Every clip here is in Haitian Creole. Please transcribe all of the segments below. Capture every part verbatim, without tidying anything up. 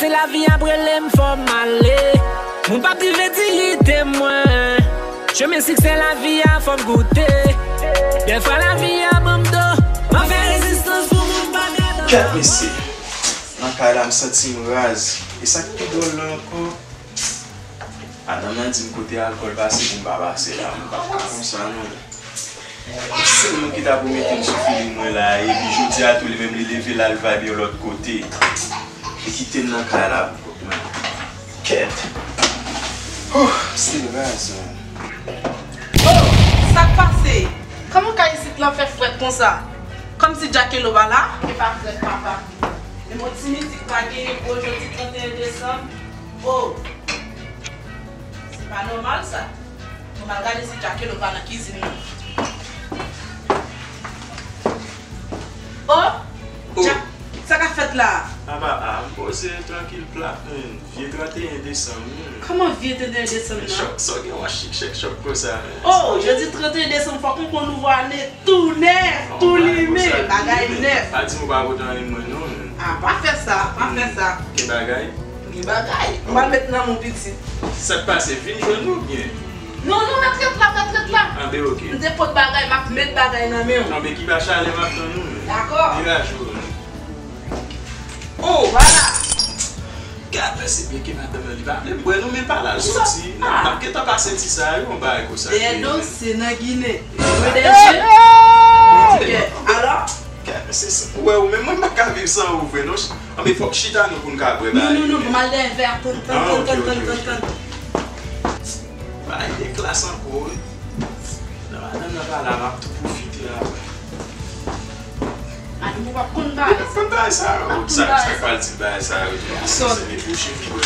Lavi ap rele m, fò m ale. Moun p ap diye dignite mwen. Chemen siksè lavi a, fò m goute. Dèfwa lavi a ban m do. M ap fè rezistans pou moun pa gade. Kèt mesye. Nan kay la, m santi m raz. E sa k pi dwòl la ankò, madanm nan di m kote alkòl pase pou m pa pase la. M p ap ka konsa non. Sèl moun ki ta pou mete m sou feeling mwen la, epi jodi a tou li menm li leve l al vibe yon lòt kote. Li kite m nan kay la pou kont mwen. Kèt. Huh, still raz, man. Oh, sa k pase? Kòman kay isit lan fè frèt konsa? Kòmsi Jakelo pa la? E pa frèt, papa. Menm yon ti mizik pa genyen pou jodi trannteyen desanm. Oh, se pa nòmal sa. Mwen al gade si Jakelo pa nan kizin nan. Oh! Oh. Sa k ap fèt la? Apa a, m poze trankil plat, men vye trannteyen desanm, men. Kòman vye trannteyen desanm nan? Chòk, sa w gen w ap chik chèk chòk konsa, men. Oh, jodi trannteyen desanm, fòk nou pran nouvo ane tou nèf, tou limen, bagay nèf. Pa di m ou pa pote anyen mwen non, men. Ah, pa fè sa, pa fè sa. Gen bagay? Gen bagay. M pral met nan men w pitit. Sa k pase? Vin jwenn nou oubyen? Non, non, mèt ret la, mèt ret la. Anben, oke. M te pot bagay, m ap met bagay nan men w. Anben, ki pa chalè m ap tann ou, men. Dakò. Viraj ou. Oh! Vwala. Gad, men se byen ke madanm nan li pa vle m bwè non, men pa l al soti. N ap, n ap gentan pase ti sa yo, yon bagay konsa. Dèyè do, se nan Ginen. Mwen dèyè je. Alò? Gad, men se sa. Ou wè, ou menm, mwen m pa ka viv san ou vre non. Anben, fòk chita nou pou n ka bwè bagay yo. Non, non, non, pou m al dèyè vè a, tann, tann, tann, tann, tann, tann. Bagay de klas ankò, wi. Nan madanm nan pa la, m ap tou pwofite apre. Madanm ou p ap konn bagay sa. Li p ap konn bagay sa yo. Sa, sa k pral di bagay sa yo? Sòt. Se debouche ki bwè.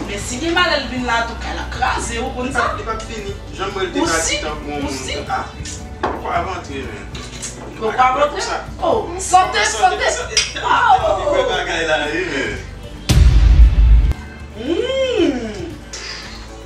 Men si gen malè l vin la tou, kay la kraze, ou konn sa? Li p ap, li p ap fini. Jan m wè l te pati tankou yon moun. Ou si? Ah, poko ap antre, men. Poko ap antre? Oh, sante, sante. Oh! Li bwè bagay la, wi, men. Hmm.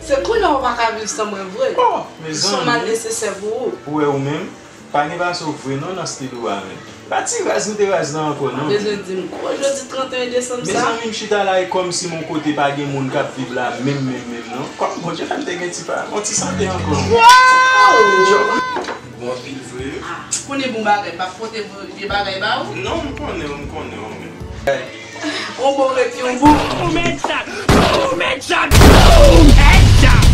Se kounye a ou pa ka viv san mwen vre. Oh, mezanmi. Ou son mal nesesè pou ou. Ou wè ou menm, pa gen pase w vre non nan stil ou a menm. Pa ti raz nou te raz la ankò non. Bezwen di m kou jodi trannteyen desanm sa. Mezanmi, m chita la e kòmsi m on kote pa gen moun k ap viv la menm, menm, menm non. Kòm Bondye fè m te gen ti pa, yon ti sante ankò. Wow! Bon anpil vre. Ah, konnen bon bagay, m ap pote vye bagay ba ou? Non, m konnen w, m konnen w, men. On bon rete on bon. Boom headshot! Boom headshot! Boom headshot!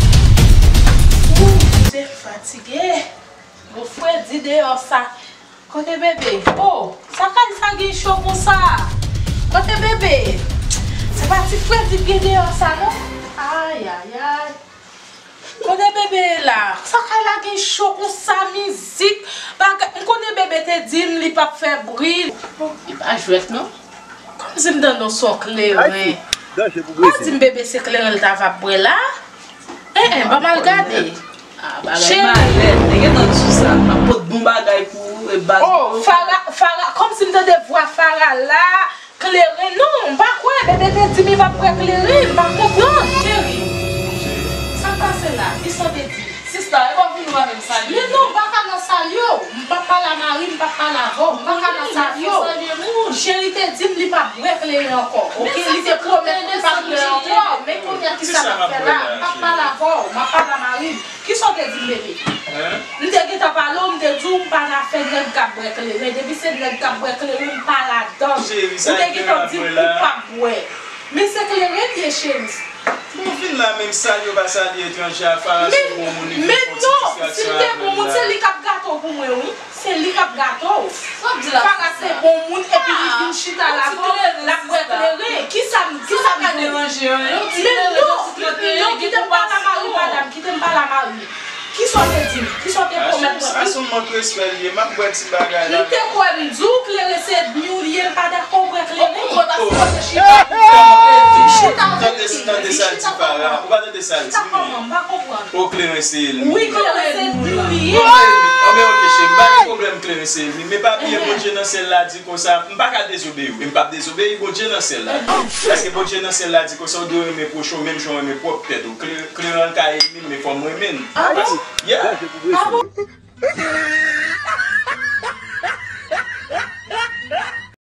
Ou, se fatige. Gon fredi deyò sa. Kote bebe? Oh, sa kay sa gen cho konsa? Kote bebe? Se pa ti fredi k gen deyò sa non. Ay, ay, ay. Kote bebe ye la? Sa kay la gen cho konsa, mizik, bagay. M konnen bebe te di m li p ap fè bri. Bon, li pa jwèt non. Kòmsi m tande yon son kleren. Pa di m bebe se kleren l ta va bwè la? En, en, ban m al gade. Ah, bagay malè. Te gentan di w sa. M ap pot bon bagay pou ou, e baz. Oh, Fara, Fara, kòmsi m tande vwa Fara la. Kleren non, m pa kwè, bebe te di m li p ap bwè kleren, m pa konprann. Cheri, sa k pase la? Kisa w te di? Sista, e pa w vini w pa menm salye m? Men non, m pa ka nan salye w. M p ap pale a mari m, m p ap pale avè w. M pa ka nan salye w. Cheri te di m li p ap bwè kleren ankò. Oke, li te pwomèt li p ap bwè ankò. Men kounye a kisa n ap fè la? M p ap pale avè w, m ap pale a mari m. Kisa w te di m, bebe? M te gentan pale w, m te di w m pa nan afè nèg k ap bwè kleren. Depi se nèg k ap bwè kleren, m pa ladan. Ou te gentan di m ou p ap bwè. Men se kleren l ye, cheri. Bon, vin la menm, salye w pa salye etranje a, Fara se bon moun, li vin fè yon ti distraksyon avè m la. Men non, si l te bon moun, se li k ap gate w pou mwen, wi. Se li k ap gate w. Sa w ap di la, sista? Fara se bon moun, epi li vin chita la avè w, l ap bwè kleren. Kisa m, kisa m di w? Men non, non, kite m pale a mari, madanm, kite m pale a mari. Kisa w te di m? Kisa w te pwomèt mwen? A se yon mank respè l ye, m ap bwè ti bagay la. M te kwè m di w kleren se ènmi w li ye, m pa dakò w bwè kleren. Ou konn ap pote chita. Tande, tande sa l di Fara, ou pa tande sa l di, men. Chita kòman? M pa konprann. O kleren se ènmi. Wi, kleren se ènmi w li ye. Anben, oke, cheri, m pa gen pwoblèm kleren se ènmi, men pa bliye Bondye nan syèl la di konsa, m pa ka dezobeyi w, e m p ap dezobeyi Bondye nan syèl la. Paske Bondye nan syèl la di konsa, ou dwe renmen pwochen w menm jan w renmen pwòp tèt ou. Kleren, kleren an ka ènmi m, men fò m renmen l. Ah bon? Yeah. Ah bon?